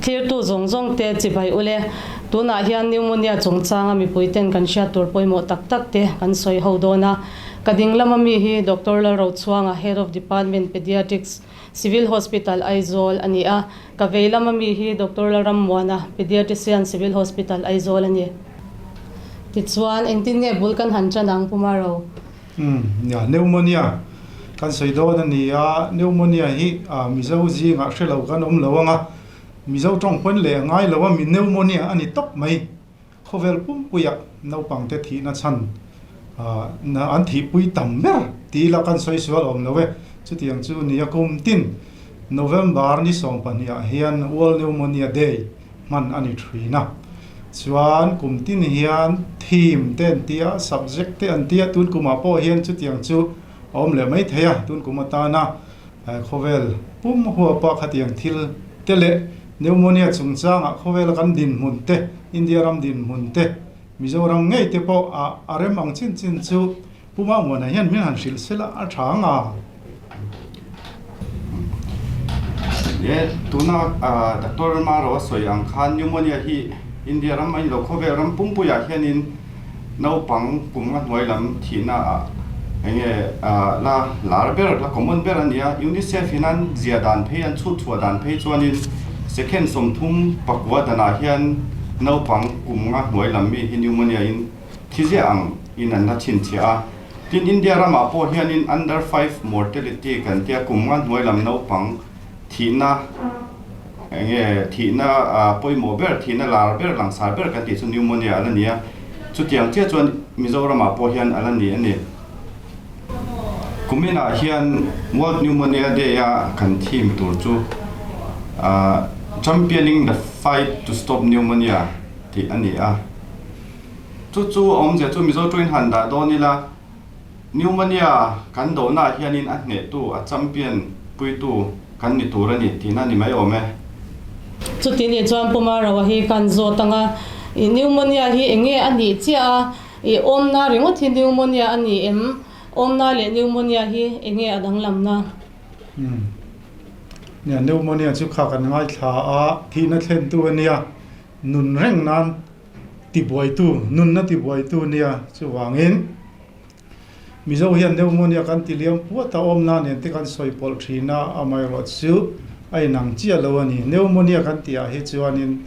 Thlirtu zawng zawng te chibai ule. Tunah hian pneumonia chungchanga mipui ten kan hriat tur pawimawh tak tak te kan sawi ho dawn a. Ka ding lama mi hi Doctor Lalrochhuanga, Head of Department Pediatrics, Civil Hospital, Aizawl a ni a. Ka vei lama mi hi Doctor Lalrammuana, Pediatrician, Civil Hospital, Aizawl a ni. Tichuan, engtin nge bul kan han ṭan ang, Pu Maro? Umm, nia, pneumonia kan sawi dawn a ni a, pneumonia hi Mizo zingah hre lo kan awm lo ang a, Mizo tawng pawn leh a ngai lo a, mi pneumonia a ni tawp mai. Khawvel pumpuiah naupangte thihna chhan an thihpui tam ber ti ila kan sawi sual awm lo e. Chutiang chu nia kum tin November ni 12 ah hian World Pneumonia Day hman a ni thin a. Chuan kum tin hian theme te an tia, subject te an tia, tun kumah pawh hian chutiang chu a awm leh mai thei a. Tun kum atana Khawvel pum huapa khatiang thil te leh pneumonia chungchangah khawvela kan dinhmun te, India ram dinhmun te, Mizoram ngei te pawh a a rem ang chin chin chu Pu Mauhmuana hian min han hrilh sela a tha ang a. E, tuna Doctor Maro a sawi ang khan pneumonia hi India ram a ni lo, khawvel ram pumpuiah hianin Naupang kum a hnuai lam thihna ah enge la lar ber, la common ber a ni a. UNICEF in an zia dan phei, an chhut chhuah dan phei chuanin second 39 danah hian naupang kum a hnuai lam mi hi pneumonia in thi ziah ang in an la chhinchhiah a. Tin, India ramah pawh hianin under five mortality kan tia kum a hnuai lam naupang thihna Enge thihna pawimawh ber, thihna lar ber, langsar ber kan tih chu pneumonia a la ni a. Chutiang chiah chuan Mizoramah pawh hian a la ni a ni. Kuminah hian World Pneumonia Day-a kan theme tur chu Championing the Fight to Stop Pneumonia tih a ni a. Chu chu awmzia chu Mizo tuin han dah dawn ila, Pneumonia kan dohnaah hianin a hnehtu, a champion puitu kan ni tur a ni tihna a ni mai awm e. Chuti nih chuan Pu Marawa hi kan zawt ang a, i pneumonia hi eng nge a nih chiah a, i awmna ringawt hi pneumonia a ni em? Awmna leh pneumonia hi eng nge a danglamna? Umm. Nia, pneumonia chu kha kan ngaithla a, thihna thlentu a nia, nun reng nan tibuaitu, nunna tibuaitu nia, chuvangin Mizo hian pneumonia kan ti liam puat a, awmna nen te kan sawi pawlh thin a, amaherawh chu a inang chiah lo a ni. Pneumonia kan tih ah hi chuanin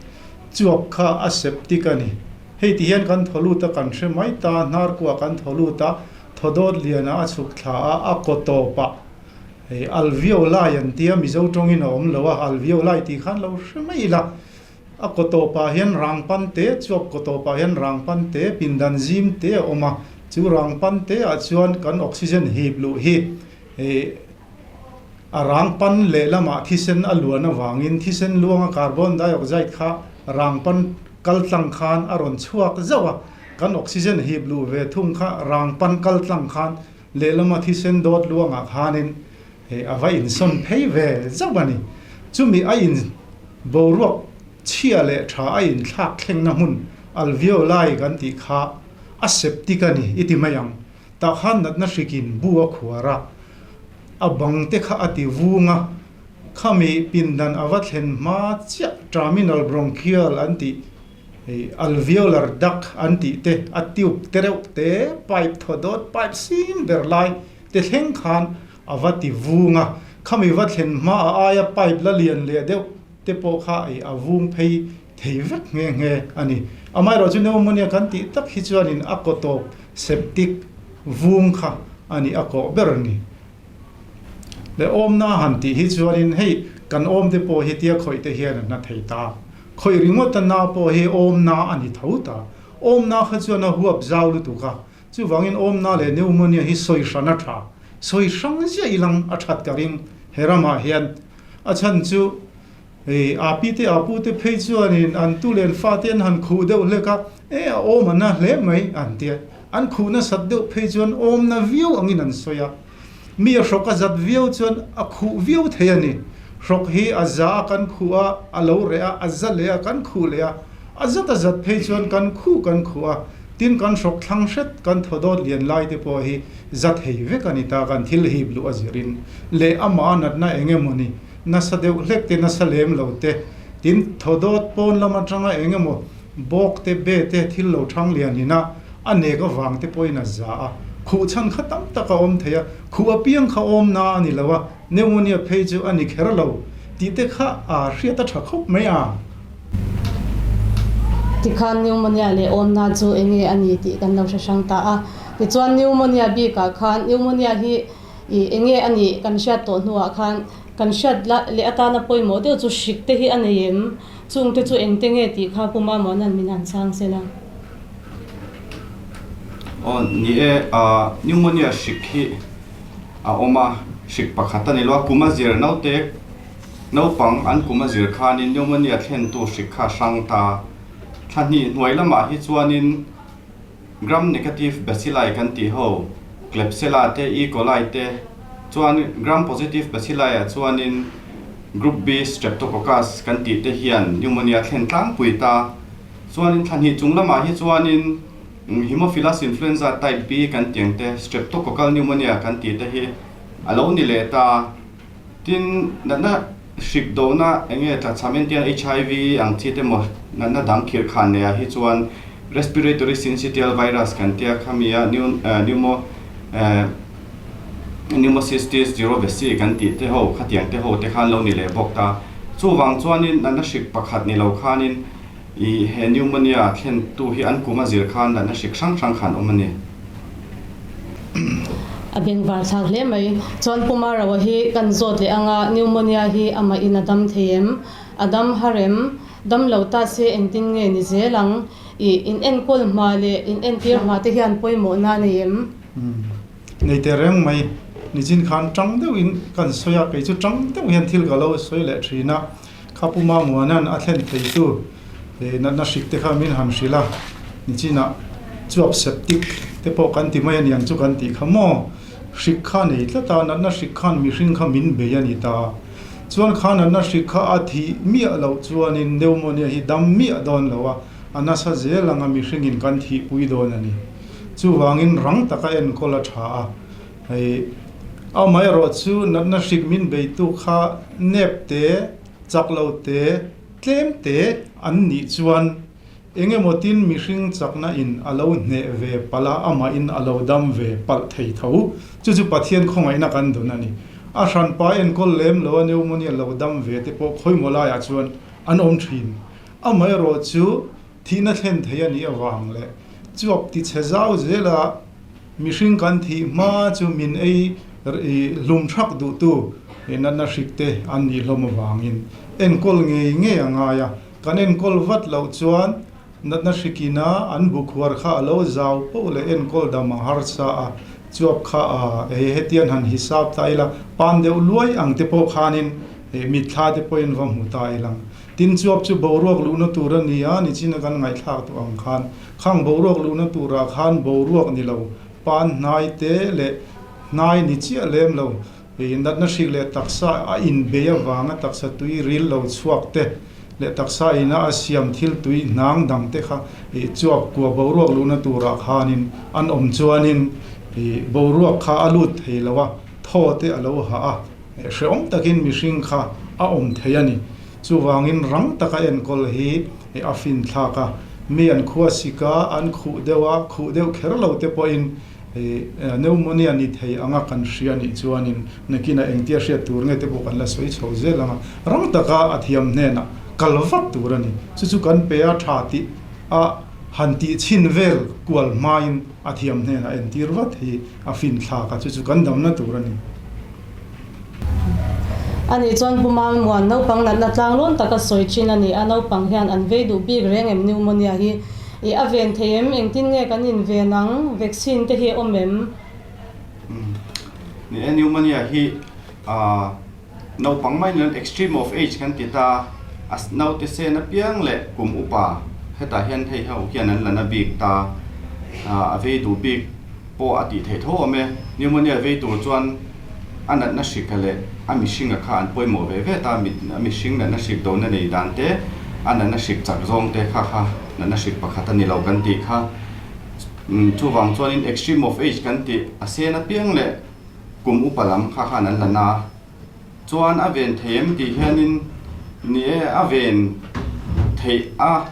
chuap kha a septic a ni. Hei ti hian kan thaw lut a, kan hre mai ta, hnar kuah kan thaw lut a, thaw dawt lian ah a chhuk thla a, a kaw tawp ah hei alveoli an tia Mizo tawngin a awm lo a, alveoli tih khan lo hre mai ila. A kaw tawpah hian rang pan te, chuap kaw tawpah hian rang pan te, pindan zim te a awm a. Chu rang pan te ah chuan kan oxygen hip luh hi a rang pan lehlamah thisen a luan avangin thisen luanga carbon dioxide kha rang pan kal tlang khan a rawn chhuak zauh a. Kan oxygen hip luh ve thung kha rang pan kal tlang khan lehlama thisen dawt luangah khanin a va insawn phei ve zauh a ni. Chumi a in boruak chhia leh tha a inthlak thlengna hmun alveoli kan tih kha a septic a ni i ti mai ang. Tah khan natna hrikin bu a khuar a, a bang te kha a ti vung a, khami pindan a va thlen hma chiah terminal bronchial an tih alveolar duct an tih te a tube te reuh te pipe thaw dawt pipe sin ber lai te thleng khan a va ti vung a, khami va thlen hma a aia pipe la lian leh deuh te pawh kha ei a vung phei thei vek nghe nghe a ni. Amaherawhchu pneumonia kan tih tak hi chuanin a kaw tawp septic vung kha a ni a kawh ber a ni. Leh awmna han tih hi chuanin hei kan awm te pawh hi tia khawih te hian a na thei ta. Khawih ringawt a na pawh hi awmna a ni tho ta. Awmna kha chuan a huap zau lutuk a, Chuvangin awmna leh pneumonia hi sawi hran a tha. Sawi hrang ziah ilang a that ka ring he ramah hian. A chhan chu hei a pi te a pu te phei chuanin an tu len fa te an han khuh deuh hlek a, e a awm a na hle mai an ti a. An khuh nasat deuh phei chuan awmna viau angin an sawi a. Mi a hrawk a zat viau chuan a khuh viau thei a ni. Hrawk hi a za a kan khuh a, a lo reh a, a za leh a, kan khuh leh a. A zat a zat phei chuan kan khuh kan khuh a, tin kan hrawk thlang hret, kan thaw dawt lian lai te pawh hi za thei vek a ni ta, kan thil hip luh a zirin leh amah a natna eng emaw ni, nasa deuh hlek te, nasa lem lo te. Tin, thaw dawt pawn lam atanga eng emaw bawk te, be te thil lo thang lian ina a nek avang te pawhin a za a. Khuh chhan kha tam tak a awm thei a, khuh apiang kha awmna a ni lo a, pneumonia phei chu a ni kher lo tih te kha a hriat a tha khawp mai a. Tikhan pneumonia leh awmna chu eng nge a ni tih kan lo hre hrang ta a. Tichuan pneumonia bikah khan pneumonia hi ih eng nge a nih kan hriat tawh hnuah khan kan hriat leh atana pawimawh deuh chu hrik te hi a nei em? Chung te chu eng te nge tih kha Pu Mamuanan min han chhang se la. Aw ni e, pneumonia hrik hi a awm a, hrik pakhat a ni lo a, kum a zir naute Naupang an kum a zir khanin pneumonia thlentu hrik kha hrang ta. Thla hnih hnuai lamah hi chuanin Gram negative bacilli kan tih ho, Klebsiella te, E. coli te, chuan Gram positive bacilli ah chuanin Group B Streptococcus kan tih te hian pneumonia thlen tlangpui ta. Chuanin thla hnih chung lamah hi chuanin Haemophilus influenza type B kan tih ang te, Streptococcal pneumonia kan tih te hi a lo ni leh ta. Tin, natna hrik dohna eng nge tlachham entian HIV ang chi te maw natna dang khirh khan nei ah hi chuan respiratory syncytial virus kan tia khami a pneumo pneumocystis jirovecii kan tih te ho khatiang te ho te khan lo ni leh bawk ta. Chuvang chuanin natna hrik pakhat ni lo khanin ih he pneumonia thlen tu hi an kum a zir khan natna hrik hrang hrang khan awm a ni. A bengvar thlak hle mai. Chuan Pu Marawa hi kan zawt leh anga pneumonia hi amah in a dam thei em? A dam har em? Dam lo ta se engtin nge ni zel ang? Ih in enkawl hma leh in entir hma te hian pawimawh na nei em? Nei teh reng mai. Nichin khan tang deuhin kan sawi a, kei chu tang deuh hian thil ka lo sawi leh thin a. Kha Pu Mamuana'n a thlen thei tu natna hrik te kha min han hrilh a, nichinah chuap septic te pawh kan ti mai a niang chu kan tih kha maw? Hrik kha nei tlat a, natna hrik khan mihring kha min bei a ni ta. Chuan kha natna hrik kha a thih miah loh chuanin pneumonia hi dam miah dawn lo a, a nasa zel anga mihringin kan thihpui dawn a ni. Chuvangin rang taka enkawl a tha a. Hei, amaherawhchu natna hrik min beitu kha nep te, chak lo te, tlem te an nih chuan eng emaw tin mihring chakna in a lo hneh ve palh a, amahin a lo dam ve palh thei tho. Chu chu Pathian khawngaihna kan dun a ni. A hranpa enkawl lem lo a pneumonia lo dam ve te pawh khawimaw laiah chuan an awm thin. Amaherawhchu thihna thlen thei a nih avang leh chuap tichhe zau zela Mihring kan thih hma chu min ei hlum thak duhtu natna hrik te an nih hlawm avangin enkawl ngei ngei a ngai a, kan enkawl vat loh chuan natna hrikina an bukhuar kha a lo zau poh leh enkawl dam a harsa a, chuap kha a hei hetian han hisap ta ila pan deuh luai ang te pawh khanin mitthla te pawhin va hmu ta ilang. Tin chuap chu boruak luhna tur a ni a, nichina kan ngaihthlak tawh ang khan Khang boruak luhna turah khan boruak ni lo, pan hnai te leh hnai ni chiah lem lo, natna hrik leh taksa a inbei avanga taksa tui ril lo chhuak te leh taksa ina a siam thil tui hnang dang te kha chuap kua boruak luhna turah khanin an awm chuanin boruak kha a lut thei lo a, thaw te a lo hah a, hrehawm takin mihring kha a awm thei a ni. Chuvangin rang taka enkawl hi a finthlak a, mi an khua sik a, an khuh deuh a, khuh deuh kher lo te pawhin pneumonia ni thei anga kan hria nih chuanin nakinah engtia hriat tur nge te pawh kan la sawi chho zel ang a, rang taka a thiam hnenah kal vat tur a ni. Chu chu kan pe a tha tih a han tih chhin vel kual hmain a thiam hnenah entir vat hi a finthlak a, chu chu kan damna tur a ni. Ani chuan Pu Mamuan naupang natna tlang lawn taka sawi thin a ni a, naupang hian an vei duh bik reng em pneumonia hi i a ven thei em, engtin nge kan inven ang, vaccine te hi a awm em? Ni e, pneumonia hi naupang mai niloin extreme of age kan ti ta a, naute sen apiang leh kum upa hetah hian hei ho hian an la na bik ta, a vei duh bik. pawh a tih theih tho awm e. Pneumonia vei tur chuan a natna hrika leh a mihringa kha an pawimawh ve ve ta, a mihring natna hrik dona nei dan te, a natna hrik chak zawng te kha kha natna hrik pakhat a ni lo kan tih kha. Chuvang chuanin extreme of age kan tih a sen apiang leh kum upa lam kha khan an la na. Chuan a ven thei em tih hianin Ni e, a ven theih a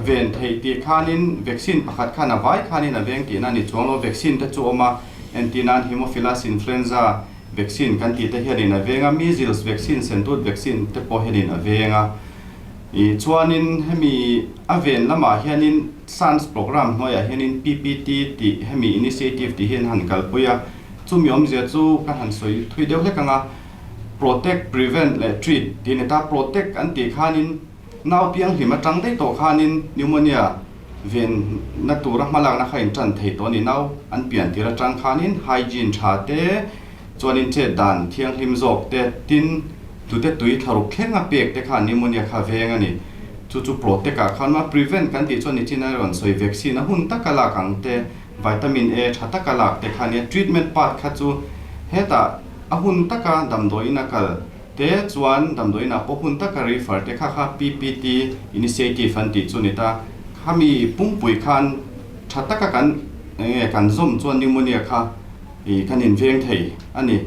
ven theih tih khanin vaccine pakhat khan a vai khanin a veng tihna a ni chuang lo. Vaccine te chu awm a, entirnan Haemophilus influenza vaccine kan tih te hianin a veng a, measles vaccine, sentut vaccine te pawh hianin a veng a. Ih chuanin hemi a ven lamah hianin SANS programme hnuaiah hianin PPT tih hemi initiative tih hi an han kalpui a, chumi awmzia chu ka han sawi thui deuh hlek ang a. Protect, Prevent leh Treat tih a ni ta. Protect an tih khanin nau pianghlim atang daih tawh khanin pneumonia venna tura hmalakna kha intan thei tawh a ni. Nau an pian tir atang khanin hygiene tha te chuanin chet dan thianghlim zawk te tin tute tui thlaruk thleng a pek te khan pneumonia kha veng a ni. Chu chu protect ah khan a prevent kan tih chuan nichin a rawn sawi vaccine a hun taka lak ang te vitamin A tha taka lak te kha a nia. Treatment part kha chu hetah A hun taka damdawiin a kal te chuan damdawiin ah pawh hun taka refer te kha kha PPT initiative an tih chu ni ta. Khami pumpui khan tha taka kan enge kan zawm chuan pneumonia kha ih kan inveng thei a ni.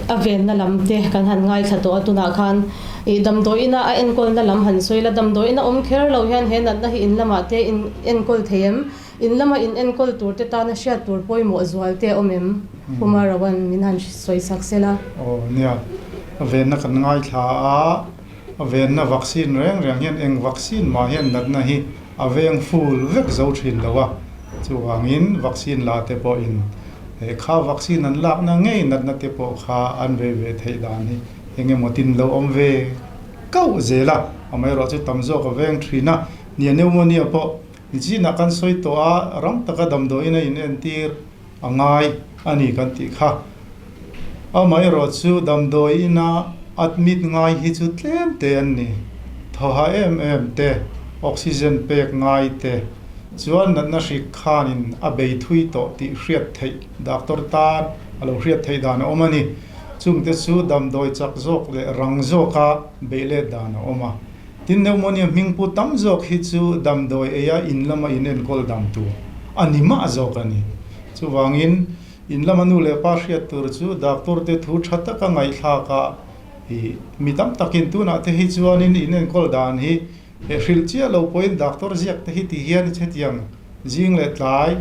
A venna lam te kan han ngaithla tawh a tunah khan ih damdawiin a a enkawlna lam han sawi la, damdawiin a awm kher lo hian he natna hi in lamah te in enkawl thei em? In lama in enkawl tur te tana hriat tur pawimawh zual te a awm em? Pu Marawan min han sawi sak se la. Aw nia, a venna kan ngaithla a, a venna vaccine reng reng hian eng vaccine mah hian natna hi a veng full vek zo thin lo a, chuvangin vaccine la te pawhin he kha vaccine an lakna ngei natna te pawh kha an vei ve theih dan hi eng emaw tin lo awm ve kauh zel a, amaherawhchu tam zawk a veng thin a, nia pneumonia pawh Nichinah kan sawi tawh a, ram taka damdawiin a inentir a ngai a ni kan tih kha. Amaherawhchu damdawiina admit ngai hi chu tlem te an ni. Thawha em em te, oxygen pek ngai te chuan natna hrik khanin a bei thui tawh tih hriat theih doctor tan a lo hriat theih dan a awm a ni. Chungte chu damdawi chak zawk leh rang zawka beih let dan a awm a. Tin, pneumonia hmingpu tam zawk hi chu damdawi eia in lama in enkawl dam tur a ni mah zawk a ni. Chuvangin, in lama nu leh pa hriat tur chu doctor te thu tha taka ngaihthlak a i mi tam takin tunah te hi chuanin in enkawl dan hi hrilh chiah lo pawhin doctor ziak te hi ti hian hetiang zing leh tlai,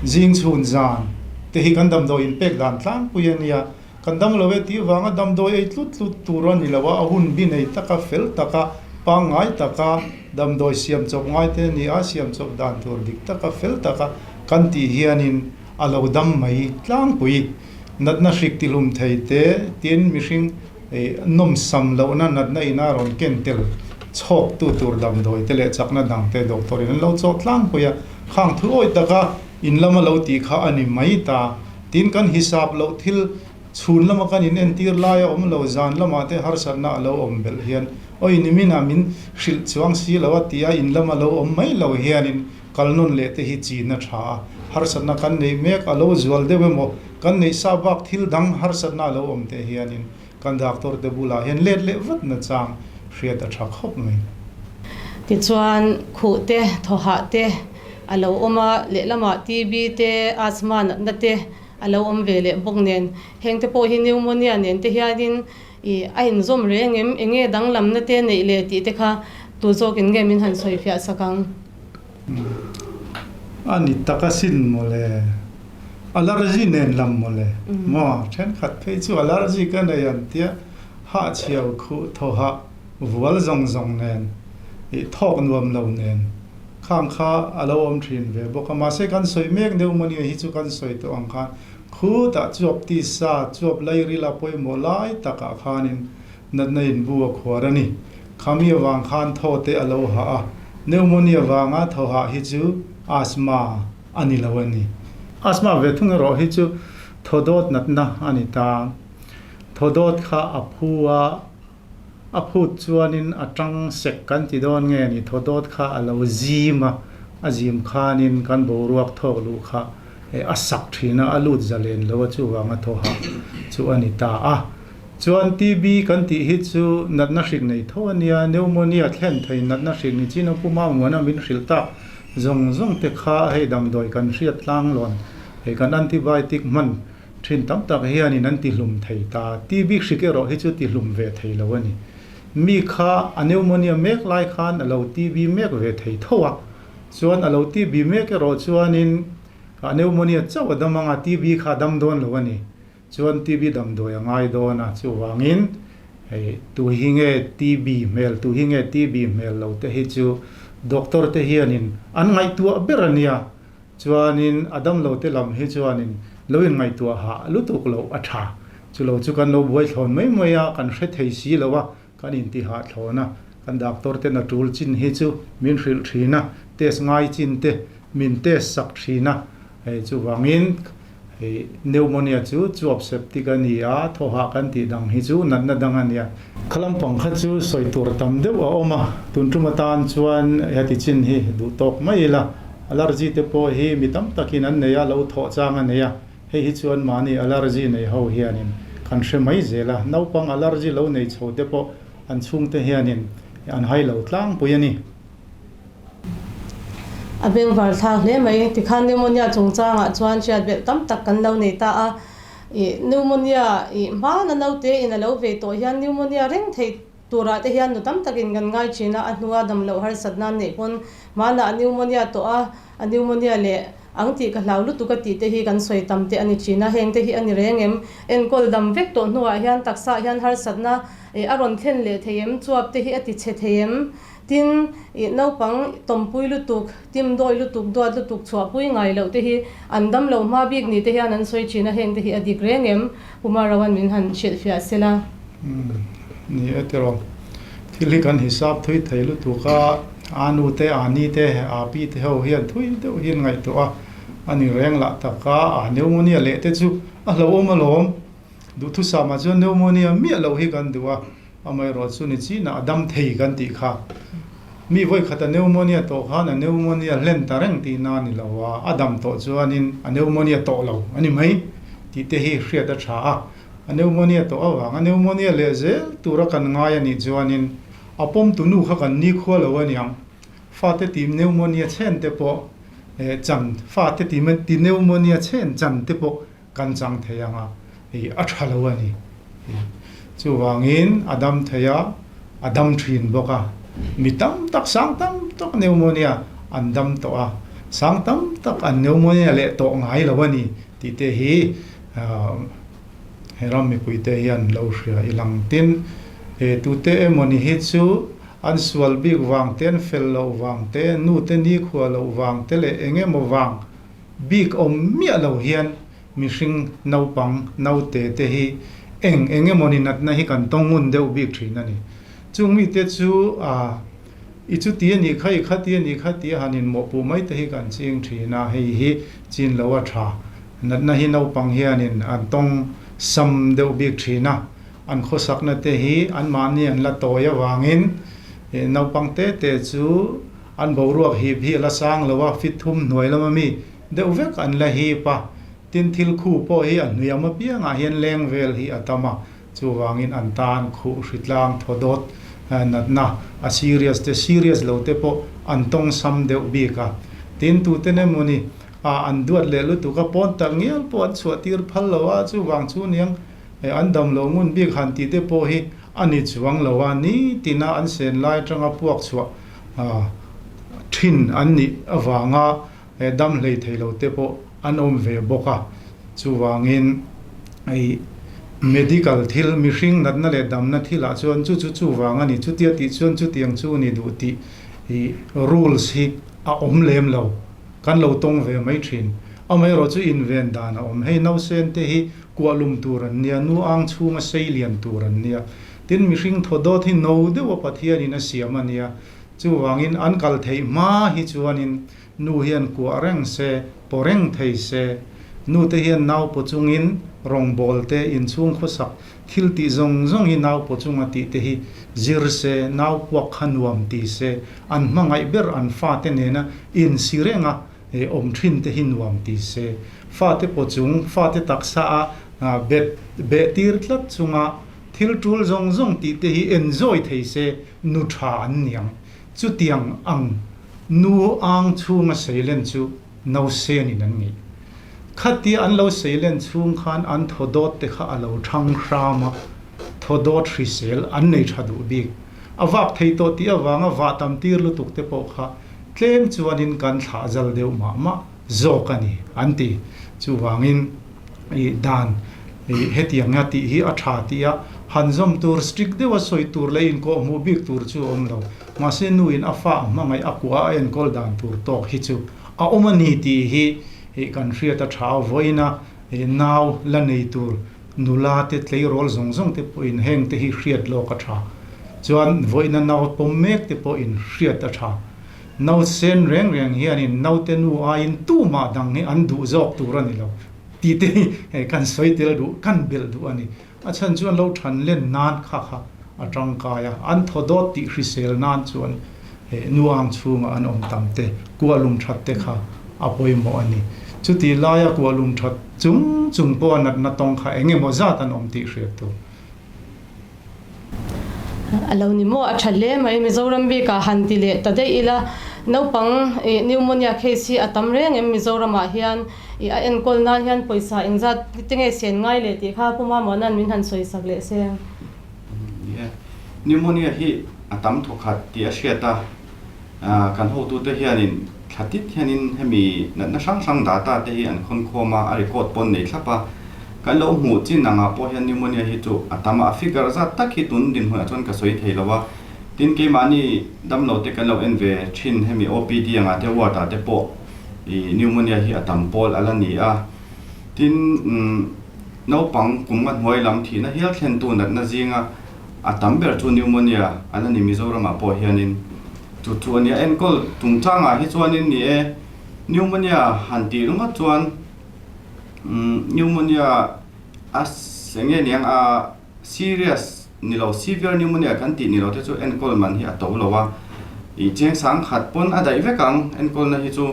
zing chhun zan te hi kan damdawi inpek dan tlangpui a nia. Kan dam lo e tih vanga damdawi ei tlut tlut tur a ni lo a, a hun bi nei taka fel taka pangngai taka damdawi siam chawp ngai te a ni a, siam chawp dan tur dik taka fel taka kan tih hianin a lo dam mai tlangpui. Natna hrik tihlum thei te tin mihring nawmsam lohna natna ina rawn ken tel chhawk tu tur damdawi te leh chakna dang te doctor in an lo chawh tlangpui a, khang thu awih taka in lama lo tih kha a ni mai ta. Tin, kan hisap loh thil chhun lama kan in entir lai a awm lo, zan lamah te harsatna a lo awm belh hian, Awi niminah min hrilh chuang si lo a tia in lama lo awm mai lo hianin kal nawn leh te hi chin a tha a, harsatna kan neih mek a lo zual deuh emaw, kan neih sa bak thil dang harsatna a lo awm te hianin kan doctor te bulah hian let leh vat na chang hriat a tha khawp mai. Tichuan, khuh te, thawhah te a lo awm a, lehlamah TB te, asthma natna te a lo awm ve leh bawk nen. Heng te pawh hi pneumonia nen te hianin ih a inzawm reng em? Eng nge danglamna te neih leh tih te kha tu zawkin nge min han sawi fiah sak ang? A ni tak asin mawle. Allergy nen lam mawle. Maw thenkhat phei chu allergy ka nei an tia hahchhiau khuh thawhah vual zawng zawng nen ih thawk nuam lo nen Khang kha a lo awm thin ve bawk a, mahse kan sawi mek pneumonia hi chu kan sawi tawh ang khan khutah chuap tisa, chuap lairil a pawimawh lai takah khanin natna inbu a khuar a ni. Khami avang khan thaw te a lo hah a, pneumonia vanga thaw hah hi chu asthma a ni lo a ni. Asthma ve thung erawh hi chu thaw dawt natna a ni ta. Thaw dawt kha a phu a. A phut chuanin a tang sek kan ti dawn nge ni thaw dawt kha a lo zim a, a zim khanin kan boruak thawk luh kha a sak thin a, a lut zalen lo a chuvang a thaw hah chu a ni ta a. Chuan TB kan tih hi chu natna hrik nei tho a nia, pneumonia thlen thei natna hrik ni chin a pu Maumuana min hrilh tak zawng zawng te kha hei damdawi kan hriat tlang lawn, hei kan antibiotic hman. Thin tam tak hianin an tihlum thei ta. TB hrik erawh hi chu tihlum ve thei lo a ni. Mi kha a pneumonia mek lai khan a lo TB mek ve thei tho a. Chuan a lo TB mek erawh chuanin a pneumonia chauh a dam anga TB kha a dam dawn lo a ni. Chuan TB damdawi a ngai dawn a, chuvangin hei tu hi nge TB hmel, tu hi nge TB hmel lo te hi chu doctor te hianin an ngaihtuah ber a nia. Chuanin a damlo te lam hi chuanin lo in ngaihtuah hah lutuk loh a tha. Chulo chu kan lo buai thlawn mai mai a, kan hre thei si lo a, kan inti hah thlawn a, kan doctor ten a tul chin hi chu min hrilh thin a, test ngai chin te min test sak thin a, hei chuvangin hei pneumonia chu chuap septic a ni a, thaw hah kan tih dang hi chu natna dang a nia. Kha lampang kha chu sawi tur tam deuh a awm a, tun tum atan chuan heti chin hi duh tawk mai ila, Allergy te pawh hi mi tam takin an nei a, lo thawh chang a nei a, hei hi chuan mahni allergy nei ho hianin kan hre mai zel a, naupang allergy lo nei chho te pawh an chhungte hianin an hai lo tlangpui a ni. A bengvar thlak hle mai. Tikhan pneumonia chungchangah chuan hriat belh tam tak kan lo nei ta a. Ih pneumonia ih hmana naute in a lo vei tawh hian pneumonia reng thei Turah te hian nu tam takin kan ngai thin a, a hnua dam loh harsatna an neih pawn hmanah a pneumonia tawh a, a pneumonia leh ang tih ka hlau lutuk a tih te hi kan sawi tam te a ni thin a, heng te hi a ni reng em? Enkawl dam vek tawh hnuah hian taksaah hian harsatna ih a rawn thlen leh thei em? Chuap te hi a ti chhe thei em? Tin, ih naupang tawmpui lutuk, timdawi lutuk, duat lutuk chhuahpui ngai loh te hi an dam lo hma bik ni te hian an sawi thin a, heng te hi a dik reng em? Pu Marawan min han hrilhfiah sela. Ni e tiraw. Thil hi kan hisap thui thei lutuk a, a nu te, a ni te, a pi te ho hian thui deuh hian ngaihtuah a, a ni reng lah tak a, a pneumonia leh te chu a hlauhawm alawm. Duhthusam ah chuan pneumonia miah loh hi kan duh a, amaherawh chu ni chinah a dam thei kan tih kha. Mi vawikhat a pneumonia tawh khan a pneumonia hlen ta reng tihna a ni lo a, a dam tawh chuanin a pneumonia tawh lo a ni mai tih te hi hriat a tha a. A pneumonia tawh avanga pneumonia leh zel tura kan ngai a nih chuanin a pawmtu nu kha kan nikhua lo a niang. Fate ti pneumonia chhen te pawh chan, fate ti ti pneumonia chhen chan te pawh kan chang thei ang a, hei a tha lo a ni. Chuvangin a dam thei a, a dam thin bawk a. Mi tam tak, sang tam tak pneumonia an dam tawh a, sang tam tak an pneumonia leh tawh ngai lo a ni tih te hi He ram mipuite hian lo hria i lang tin, he tute emawni hi chu an sual bik vang te, an fel loh vang te, nute nikhua loh vang te leh eng emaw vang bik awm miah lo hian mihring naupang naute te hi eng eng emawni natna hi kan tawng ngun deuh bik thin a ni. Chung mite chu a i chuti a nih kha, i khati a nih kha tia han inmawhpuh mai te hi kan ching thin a, hei hi chin lo a tha. Natna hi naupang hianin an tawng sam deuh bik thin a, an khawsakna te hi anmahni an la tawi avangin naupang te te chu an boruak hip hi a la sang lo a, fit thum hnuai lama mi deuh vek an la hip a, tin thil khu pawh hi a hnuiam apiangah hian leng vel hi a tam a, chuvangin an tan khuh hritlang thaw dawt natna a serious te serious lo te pawh an tawng sam deuh bik a, tin tuten emawni A an duat leh lutuk a, pawn tak ngial pawh an chhuah tir phal lo a, chuvang chu niang an dam lo ngun bik han tih te pawh hi a ni chuang lo a, nitina an sen lai atanga puak chhuah thin an nih avanga dam hlei thei lo te pawh an awm ve bawk a, chuvangin hei medical thil mihring natna leh damna thilah chuan chu chu chuvang a ni, chutia tih chuan chutiang chu ni duh tih rules hi a awm lem lo. Kan lo tawng ve mai thin. Amaherawh chu inven dan a awm. Hei nausen te hi kuah lum tur an nia, nu ang chhunga sei lian tur an nia. Tin, mihring thaw dawt hi no deuh a Pathianin a siam a nia. Chuvangin an kal theih hma hi chuanin nu hian kuah reng se, paw reng thei se. Nu te hian nau paw chungin rawngbâwl te, inchhung khawsak Thil tih zawng zawng hi nau paw chunga tih te hi zir se, nau puak kha nuam ti se, an hmangaih ber an fate nena insi renga awm thin te hi nuam ti se. Fate paw chung, fate taksa a bet beh tir tlat chunga thil tul zawng zawng tih te hi enjoy thei se, nu tha an niang. Chutiang ang nu ang chhunga seilen chu nausenin an ngeih. Khatia an lo seilen chhung khan an thaw dawt te kha a lo thang hram a, thaw dawt hrisel an nei tha duh bik. A vak thei tawh tih avanga vah tam tir lutuk te pawh kha tlem chuanin kan thlah zal deuh mah mah zawk a ni an ti. Chuvangin i dan i hetianga tih hi a tha tih a han zawm tur strict deuha sawi tur leh inkawhhmuh bik tur chu a awm lo. Mahse nuin a fa a hmangaih a kuah a enkawl dan tur tawk hi chu a awm a ni tih hi i kan hriat a tha a vawiin a i nau la nei tur nula te tleirawl zawng zawng te pawhin heng te hi hriat lawk a tha. Chuan vawiina nau pawm mek te pawhin hriat a tha. Nau sen reng reng hianin naute nu aiin tumah dang hi an duh zawk tur a ni lo tih te hi kan sawi tel duh, kan belh duh a ni. A chhan chuan lo than len nan kha kha a tangkai a, an thaw dawt tih hrisel nan chuan nu ang chhungah an awm tam te, kuahlum that te kha a pawimawh a ni. Chuti laia kuahlum that chung chung pawha natna tawng kha eng emaw zat an awm tih hriat tur. A lo ni maw? A tha hle mai. Mizoram bikah han ti leh ta daih ila, naupang ih pneumonia case hi a tam reng em Mizoramah hian ih a enkawl nan hian pawisa engzat te nge sen ngai leh tih kha Pu Mamuana'n min han sawi sak leh se. Ni e, pneumonia hi a tam thawkhat tih a hriat a, kan hotute hianin thla tit hianin hemi natna hrang hrang data te hi an khawnkhawm a, a record pawn nei thlap a. Kan lo hmuh chin angah pawh hian pneumonia hi chu a tam a, a figure zat tak hi tun dinhmunah chuan ka sawi thei lo a. Tin, keimahni damlo te kan lo en ve thin hemi OPD angah te ward ah te pawh ih pneumonia hi a tam pawl a la ni a. Tin, naupang kum nga hnuai lam thihna hial thlentu natna zinga a tam ber chu pneumonia a la ni Mizoramah pawh hianin chu chu a nia. Enkawl chungchangah hi chuanin ni e, pneumonia han tih ringawt chuan Pneumonia a enge niang a serious ni lo severe pneumonia kan tih ni lo te chu enkawl man hi a to lo a, ih cheng sang khat pawn a daih vek ang enkawl na hi chu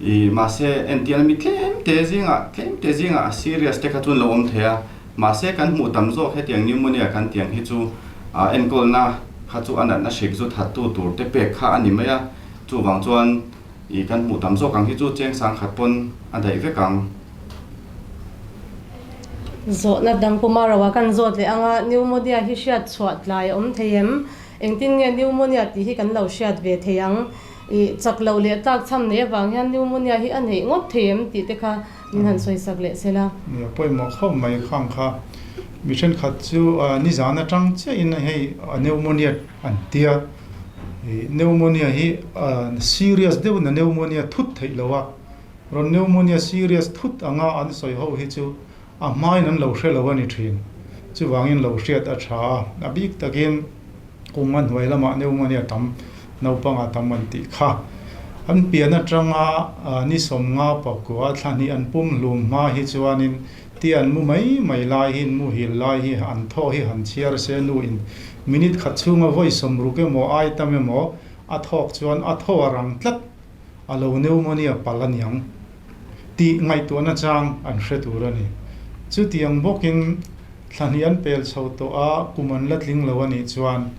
ih mahse entir ami tlem te zingah tlem te zingah a serious te kha chuan lo awm thei a, mahse kan hmuh tam zawk hetiang pneumonia kan tih ang hi chu ah enkawl na kha chu a natna hrik zu that tu tur te pek kha a ni mai a, chuvang chuan. I kan hmuh tam zawk ang hi chu cheng sang khat pawn a daih vek ang. Zawhna dang puma roa kan zawt leh anga pneumonia hi hriat chhuah tlai a awm thei em? Engtin nge pneumonia tih hi kan lo hriat ve thei ang? I chak loh leh tlak chham nei avang hian pneumonia hi a neih ngawt thei em tih te kha min han sawi sak leh se la. Nia pawimawh khawp mai khang kha. Mi thenkhat chu nizan atang chiahin hei pneumonia an tia. Pneumonia hi serious deuhin a pneumonia thut theih lo a, rawn pneumonia serious thut anga an sawi ho hi chu a hmain an lo hre lo a ni thin. Chuvangin lo hriat a tha a, a bik takin kum a hnuai lamah pneumonia tam naupangah tam an tih kha. An pian atanga ni sawmnga pakua thla hnih an pum hlum hma hi chuanin Ti an mu mai mai lai hi, muhil lai hi an thaw hi han chhiar se nuin minute khat chhunga vawi sawmruk emaw ai tam emaw a thawk chuan a thaw a rang tlat a lo pneumonia palh a niang tih ngaihtuahna chang an hre tur a ni. Chutiang bawkin thla hnih an pel chho tawh a, kum an la tling lo a nih chuan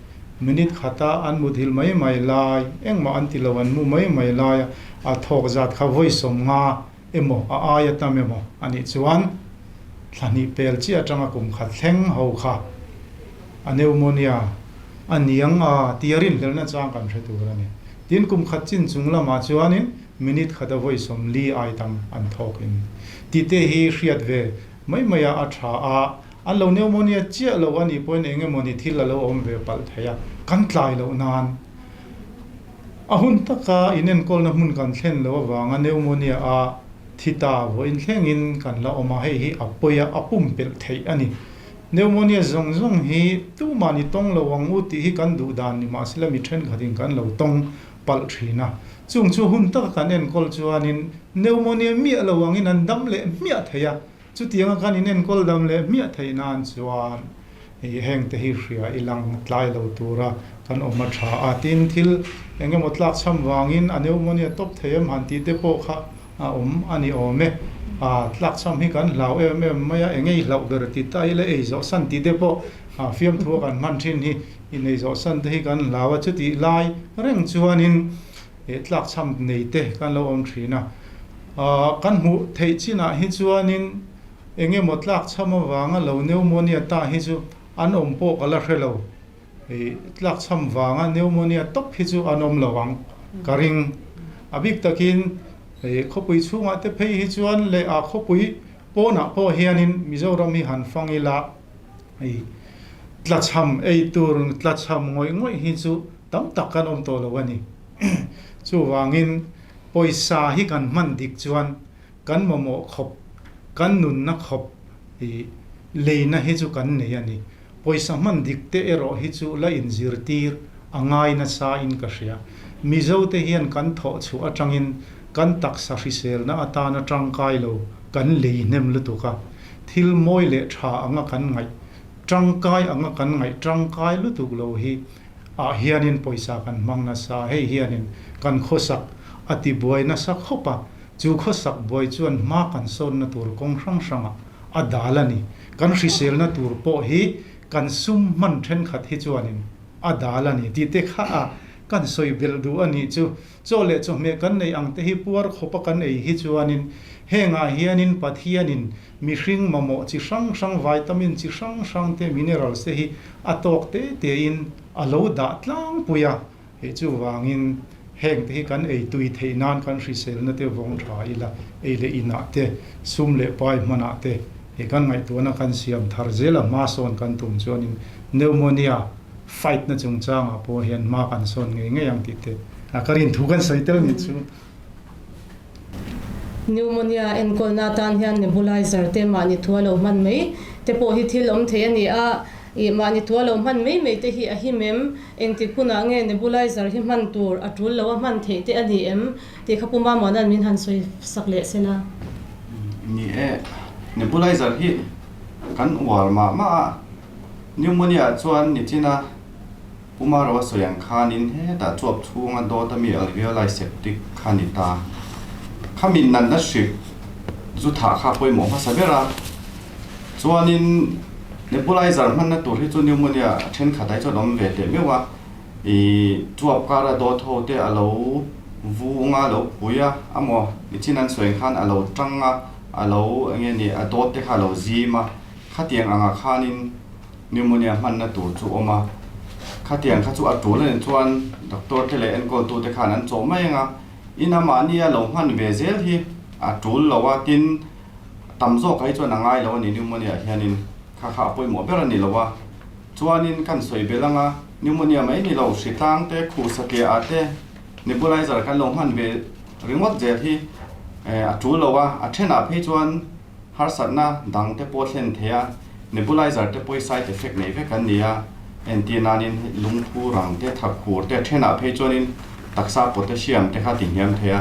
minute khata an muthil mai mai lai, engmah an ti lo an mu mai mai lai a thawk zat kha vawi sawmnga emaw a aia tam emaw a nih chuan thla hnih pel chiah atanga kum khat thleng ho kha a pneumonia a niang a tia rinhlelhna chang kan hre tur a ni. Tin, kum khat chin chung lamah chuanin minute khat a vawi 40 ai tam an thawkin tih te hi hriat ve mai mai a a tha a, an lo pneumonia chiah lo a nih pawhin eng emaw ni thil a lo awm ve palh thei a, kan tlai loh nan. A hun taka inenkawlna hmun kan thlen loh avanga pneumonia a thi ta vawiin thlengin kan la awm a, hei hi a pawi a, a pumpelh theih a ni. Pneumonia zawng zawng hi tumah ni tawng lo ang u tih hi kan duh dan ni mahsela mi thenkhatin kan lo tawng palh thin a. Chung chu hun taka kan enkawl chuanin pneumonia miah lo angin an dam leh hmiah thei a, Chutianga kan inenkawl dam leh hmiah theih nan chuan heng te hi hria i lang tlai lo tura kan awm a tha a. Tin, thil eng emaw tlak chham vangin a pneumonia tawp thei em han tih te pawh kha a awm a ni awm e. Tlak chham hi kan hlau em em mai a, eng ei hlauh ber ti ta ila ei zawh san tih te pawh fiamthu a kan hman thin hi inei zawh san te hi kan hlau a. Chutih lai reng chuanin tlak chham nei te kan lo awm thin a. Kan hmuh theih chinah hi chuanin eng emaw tlak chham avanga lo pneumonia ta hi chu an awm pawh ka la hre lo. Tlak chham vanga pneumonia tawp hi chu an awm lo ang ka ring. A bik takin khawpui chhungah te phei hi chuan leh a khawpui pawnah pawh hianin Mizoram hi han fang ila hei tlachham ei tur tlachham ngawih ngawih hi chu tam tak kan awm tawh lo a ni. Chuvangin pawisa hi kan hman dik chuan kan mamawh khawp, kan nunna khawp leina hi chu kan nei a ni. Pawisa hman dik te erawh hi chu la inzirtir a ngai nasa in ka hria. Mizo te hian kan thawh chhuah atangin kan taksa hriselna atana tangkai lo kan lei hnem lutuk a. Thil mawi leh tha anga kan ngaih, tangkai anga kan ngaih tangkai lutuk lo hi ah hianin pawisa kan hmang nasa, hei hianin kan khawsak a ti buai nasa khawp a, chu khawsak buai chuan hma kan sawnna tur kawng hrang hrangah a dal a ni. Kan hriselna tur pawh hi kan sum hman thenkhat hi chuanin a dal a ni tih te kha a kan sawi belh duh a nih chu. Chaw leh chawhmeh kan neih ang te hi puar khawpa kan ei hi chuanin hengah hianin Pathianin mihring mamawh chi hrang hrang, vitamin chi hrang hrang te, minerals te hi a tawk te tein a lo dah tlangpui a. Hei chuvangin heng te hi kan ei tui theih nan kan hriselna te vawng tha ila, ei leh inah te, sum leh pai hmanah te hei kan ngaihtuahna kan siam thar zel a, hma sawn kan tum chuanin pneumonia fight na chungchangah pawh hian hma kan sawn ngei ngei ang tih te ka rin thu kan sawi tel nih chu. Pneumonia enkawlna atan hian nebulizer te mahni thua lo hman mai te pawh hi thil awm thei a ni a, ih mahni thua lo hman mai mai te hi a him em? Engtik hunah nge nebulizer hi hman tur a tul lo a hman theih te a ni em? Tih kha Pu Mamuana'n min han sawi sak leh se la. Ni e, nebulizer hi kan uar mah mah a, Pneumonia chuan nichina Puma ro a sawi ang khanin hetah chuap chhunga dawt ami alveoli septic kha ni ta. Khami natna hrik zu thah kha pawimawh hmasa ber a. Chuanin nebulizer hmanna tur hi chu pneumonia thenkhat ah hi chuan awm ve teh meuh a. Ih chuap kara dawt ho te a lo vung a, a lo pui a, amaw nichin an sawi ang khan a lo tang a, a lo enge ni a dawt te kha a lo zim a. Khatiang angah khanin pneumonia hmanna tur chu awm a, khatiang kha chu a tul a nih chuan doctor te leh enkawltu te khan an chawh mai ang a, ina mahnia lo hman ve zel hi a tul lo a, tin tam zawkah hi chuan a ngai lo a ni pneumonia ah hianin kha kha a pawimawh ber a ni lo a, chuanin kan sawi belh ang a, pneumonia mai ni lo hritlang te khuh satliah ah te nebulizer kan lo hman ve ringawt zel hi a tul lo a, a thenah phei chuan Harsatna dang te pawh thlen thei a, nebulizer te pawh hi side effect nei vek an ni a, entir nanin lungphu rang te, thakhur te, thenah phei chuanin taksa potassium te kha tihniam thei a.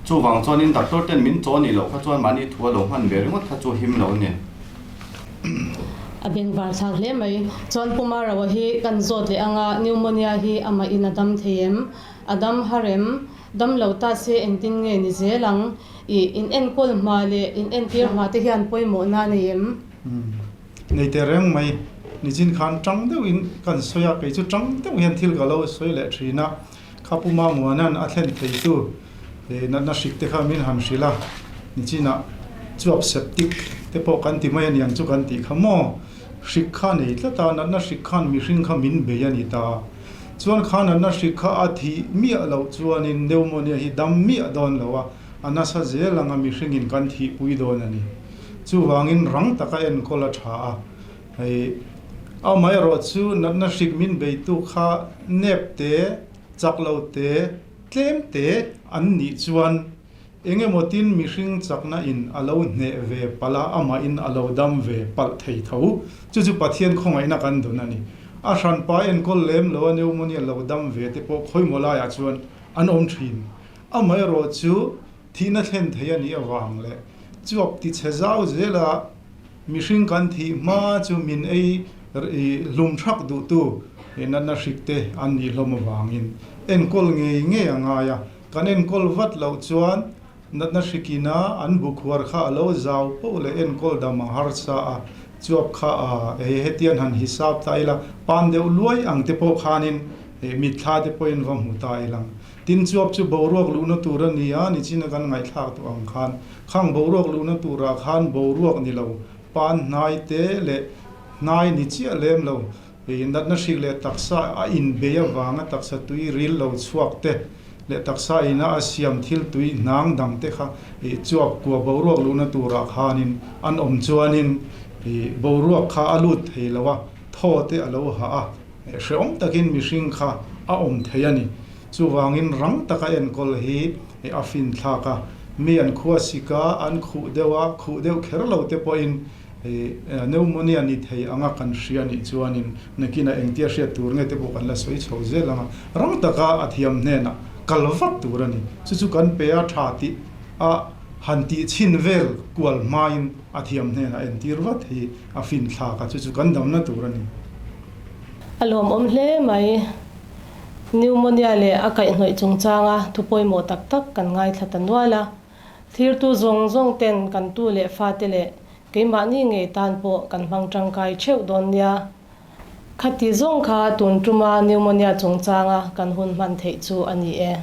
Chuvang chuanin doctor ten min chaw nih loh kha chuan mahni thu a lo hman ve ringawt kha chu him lo a ni. A bengvar thlak hle mai. Chuan Pu Marawa hi kan zawt leh anga pneumonia hi amah in a dam thei em? A dam har em? Dam lo ta se engtin nge ni zel ang? I in enkawl hma leh in entir hma te hian pawimawhna a nei em? Nei teh reng mai. Nichin khan tang deuhin kan sawi a, kei chu tang deuh hian thil ka lo sawi leh thin a. Kha Pu Mamuana'n a thlen thei tu natna hrik te kha min han hrilh a, nichinah chuap septic te pawh kan ti mai a niang chu kan tih kha maw? Hrik kha nei tlat a, natna hrik khan mihring kha min bei a ni ta. Chuan kha natna hrik kha a thih miah loh chuanin pneumonia hi dam miah dawn lo a, a nasa zel anga mihringin kan thihpui dawn a ni. Chuvangin rang taka enkawl a tha a, hei amaherawh chu natna hrik min beitu kha nep te, chak lo te, tlem te an nih chuan Eng emaw tin mihring chakna in a lo hneh ve palh a, amah in a lo dam ve palh thei tho. Chu chu Pathian khawngaihna kan dun a ni. A hranpa enkawl lem lo a pneumonia lo dam ve te pawh khawimaw laiah chuan an awm thin. Amaherawh chu thihna thlen thei a nih avang leh chuap ti chhe zau zela mihring kan thih hma chu min ei hlum thak duhtu natna hrik te an nih hlawm avangin enkawl ngei ngei a ngai a. Kan enkawl vat loh chuan natna hrikina an bukhuar kha a lo zau poh leh enkawl dam a harsa a, chuap kha a hei hetian han hisap ta ila pan deuh luai ang te pawh khanin Mitthla te pawhin va hmu ta ilang. Tin chuap chu boruak luhna tur a ni a, nichina kan ngaihthlak tawh ang khan khang boruak luhna turah khan boruak ni lo, pan hnai te leh hnai ni chiah lem lo, natna hrik leh taksa a inbei avanga taksa tui ril lo chhuak te leh taksa ina a siam thil tui hnang dang te kha chuap kua boruak luhna turah khanin an awm chuanin boruak kha a lut thei lo a, thaw te a lo hah a. Hrehawm takin mihring kha a awm thei a ni. Chuvangin rang taka enkawl hi a finthlak a. Mi an khua sik a, an khuh deuh a, khuh deuh kher lo te pawhin pneumonia ni thei anga kan hria nih chuanin nakinah engtia hriat tur nge te pawh kan la sawi chho zel ang a. Rang taka a thiam hnenah kal vat tur a ni. Chu chu kan pe a tha tih a han tih chhin vel kual hmain a thiam hnenah entir vat hi a finthlak a, chu chu kan damna tur a ni. A lawmawm hle mai. Pneumonia leh a kaihhnawih chungchanga thu pawimawh tak tak kan ngaithla ta nual a. Thirtu zawng zawng ten kan tu leh fate leh keimahni ngei tan pawh kan hmang tangkai theuh dawn nia. Khati zawng kha tun tuma pneumonia chungchanga kan hun hman theih chu a ni e.